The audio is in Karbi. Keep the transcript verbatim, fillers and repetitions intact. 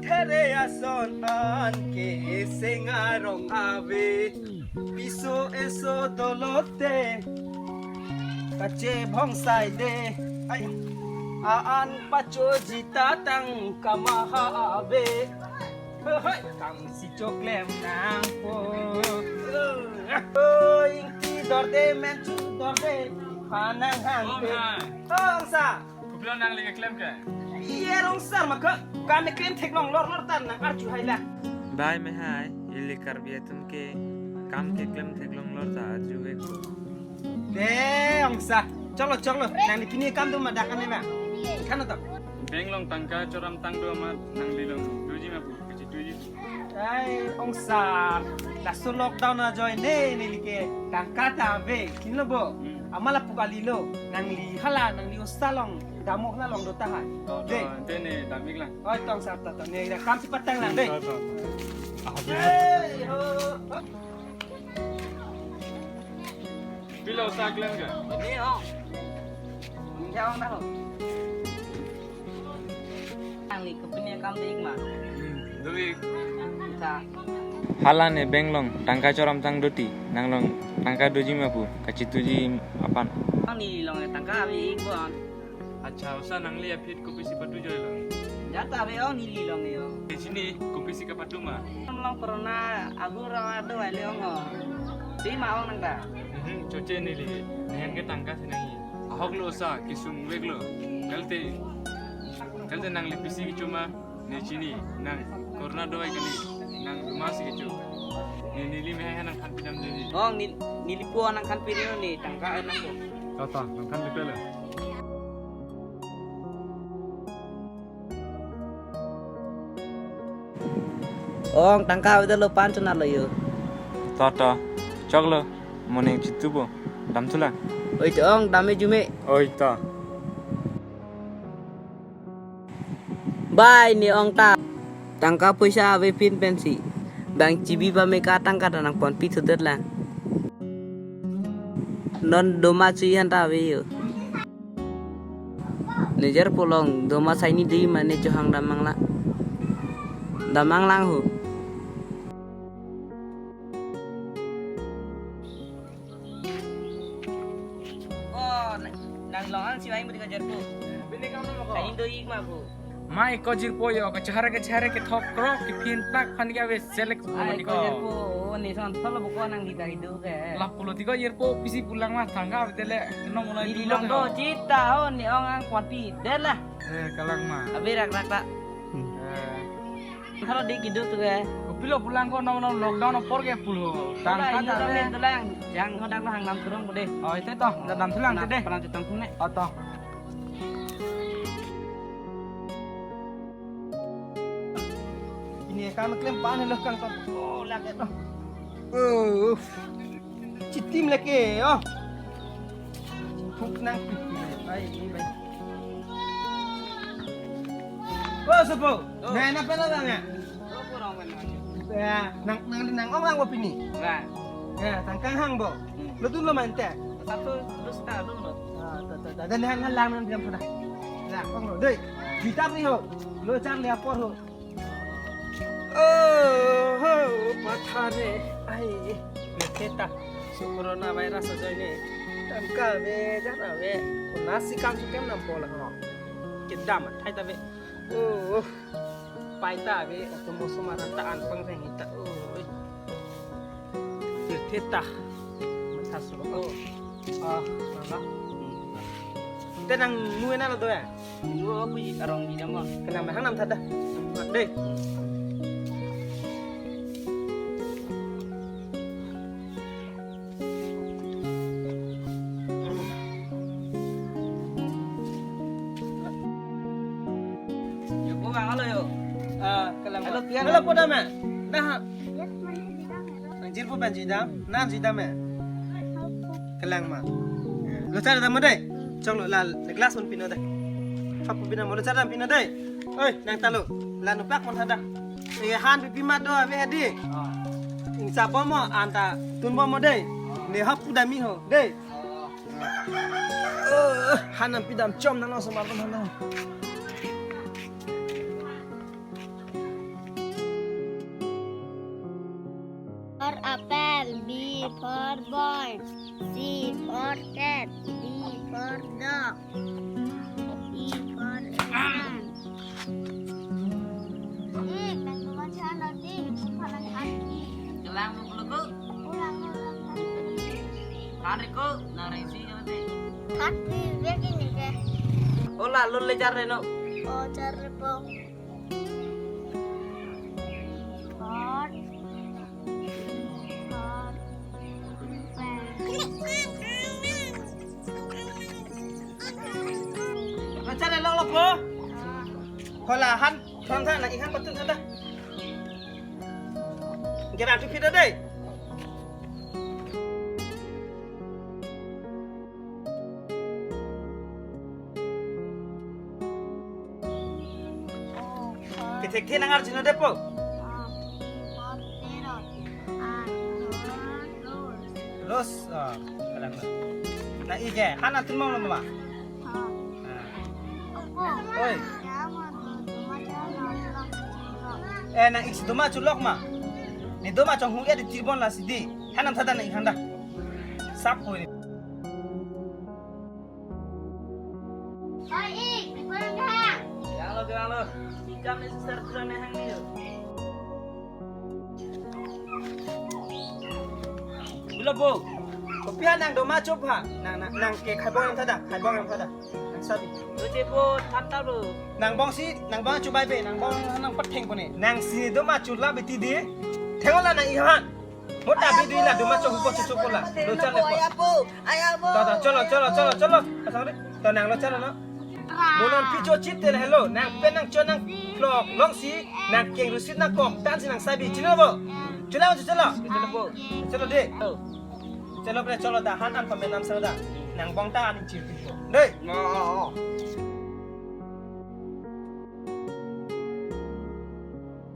There ason an ke sing arong ave, piso eso dolote, kachebhong saide. Ai, an pachoji ta tangka maha ave. Hei, kam si choklem nangpo. Oh, ingti dorde menchu dorde, panang hang. Ong pe hai. Oh, ongsa. Kopilo nangli keklem ke? Iya, ongsa ma ke. Kam keklem theklong lor lor ta nang arju hai la. Bai me hai, ili Karbi atum ke kam keklem theklong lor ta arju ke. De, ongsa. Choklo, choklo. Nangli pini kam do ma dak ane ma. Kan to. Bank along tangka choramtang do ma, nangli along doji ma pu, kachituji pu. Ai, ongsa. Laso lockdown ajoine neli ke tangka ta ave. Chinilo bo. Hmm. Amat lapu kalilo. Nangli hala, nangli osa along damo hala along do tahai. To, to, de. Ante ne dam-ik lang. Oi, to ongsa, to, to. Ne, kam si patang lang de. To, to. Hei, ho, ho. Pilo osa klem ke? Ini, oh. Ini, oh, nah. Nangli ke pini kam do-ik ma? Hmm, do-ik. Kita. Hala ne bank along tangka choramtang do ti, nang along tangka doji ma pu, kachituji aphan. Nangli along tangka ave-ik bon. Accha, osa nangli aphi kopisi patu joi lo? Ja ta ave ong neli along yo. Kechini kopisi kapatu ma? Along corona agur ado vai le ong ho. Di ma ong nang ta. Hmm, choche neli. Nehan ke tangka si nangji. Ahok lo osa, kesung vek lo. Kalte, kalte nangli pisi kecho ma? Ne chini, nang corona do vai kali, nang rumah si kecho. Ne neli me hai nang khan pidam dei. Ong, ne, neli po nang khan pidam ne, tangka nang po. To, to, nang khan pidam lo. Ong, tangka ave lo, pan chona lo yo. To, to, choklo, moning chitu po, dam thulang. Oi to ong, dam-ik jume. Oi to. Bai ne ong ta. Tangka poisa ave pin pensi. Bang chibi ba me ka tangka ta nang ponpi thudet lang. Non doma chu-i han ta ave yo. Ne jirpo along doma saini di mane chohang damnang lang. Damnang lang ho. Oh, nang, nang long an si vai mudi ka jirpo. Bini kam nang ko? Kain do-ik ma ko. Mai ko jirpo yo, kachehara kachehara kethok krok kephin plak phan ke ave selek ko. Ai mani ko ko. Jirpo, oh, ne son tholo bo ko nangli ta do ke. Lapulo ti ko jirpo pisi pulang ma tangka ave tele nong mulai. Neli along do chita ho, ne ong ang kwati de la. Eh, kalang ma. Ave rak rak ta. Hmm. Eh. Thalo di kidu tu ke. Kopilo pulang ko nong nong lockdown apor ke pulo. Tangka ta ave. Tulang, jang hodak lo hang nam turung ko de. Oh, ite to, da dam thulang te de. Pernah cetong sini. Oh, to. Ini kam klem pan lo kang to. Oh, lake to. Oh. Chitim lake, oh. Phuk nang pipi. Bai, ini bai. Oh, sopo. Oh. Nai, napa na bang ya? Oh, kurang mana? Ya, nang, nang, nang ong lang bo pini. Bang. Ya, tangka hang bo. Hmm. Lo dun lo mante. Satu terus ta dun lo. Ah, ta, ta, ta. Dan hang lang nang diam sana. Ya, ong lo. Dei, kita ri ho. Lo char le apor ho. Oh, ho, pathare. Ai, pirthe ta. So corona virus ajoine. Tangka ave, jara ave. Kona si kam si klem nam po lang ho. Kedam, thai ta ave. Oh, pai ta ave. Atum moso maran ta an pang reng ta. Oh, pirthe ta. Matha so. Oh. Ah, mama. Te nang mu ena lo do ya? Mu aku ji arong ji nama. Kenang mahang nam thada. Dei. Yo ko bang alo yo. Ah, kalang. Halo, pian. Halo, poda ma. Nah. Nang jirpo pen jidam, nang jidam ya. Kelang ma. Lo char dam dei. Choklo la glass mon pino dei. Hap pina mo lo char dam pino dei. Oi, nang talo. La nupak mon hada. Eh, han pipi ma do ave hadi. Ning sabo mo anta tun bo mo dei. Ne hap pu dam-ik ho dei. Eh, han nam pidam chom nang lo somar ko han. For boy, C for cat, D for dog, E for elephant. Eh, nang doma chan roti, bukan nang aki. Kelang mo puluku. Ulang, ulang, ulang. Hari ko, nang rengsi kan tadi. Tapi begini ke. Ola, lun le jar reno. Oh, jar repo. Hot. Hot. Lo jar relo lo po. Hola han, thon tha na, ihan patun tha da. Gerak tu phi da dei. Kethekthe nang arjuno dei po. Los, ah, kalang na. Na ike, han atun mong lo mama. Ah. Oi. Eh, nang iksi doma chulok ma. Ne doma chonghung ya di tirbon lasi dei. Han nam tha da nang ikhang da. Sap ko ni. Oi, ik, ipon ang kahang. Kevang lo, kevang lo. Ikam ni susar kurang nehang ni yo. Bilo po. Kopi ha nang doma chup ha. Nang, nang, nang ke khai bong nang tha da, khai bong nang tha da. Nang sabi. Lo chepo, than ta lo. Nang bong si, nang bong chubai pe, nang bong nang patheng ko ni. Nang si doma chula beti dei. Thengol la nang ihan. Mota bidi la doma chok hupo chok ko la. Lo chale po. Ayapo, ayapo. To, to, cholo, cholo, cholo, cholo. Asang dei. To nang lo chalo no. Mo non pi cho chit te la helo. Nang pen nang cho nang klok long si nang keng rusit nang kok tan si nang sabi. Chino bo. Chalo, chalo. Chalo po. Chalo dei. Chalo pre chalo da han an pamenam sa da. Nang bong ta an chir pi po. Dei. Oh, oh, oh.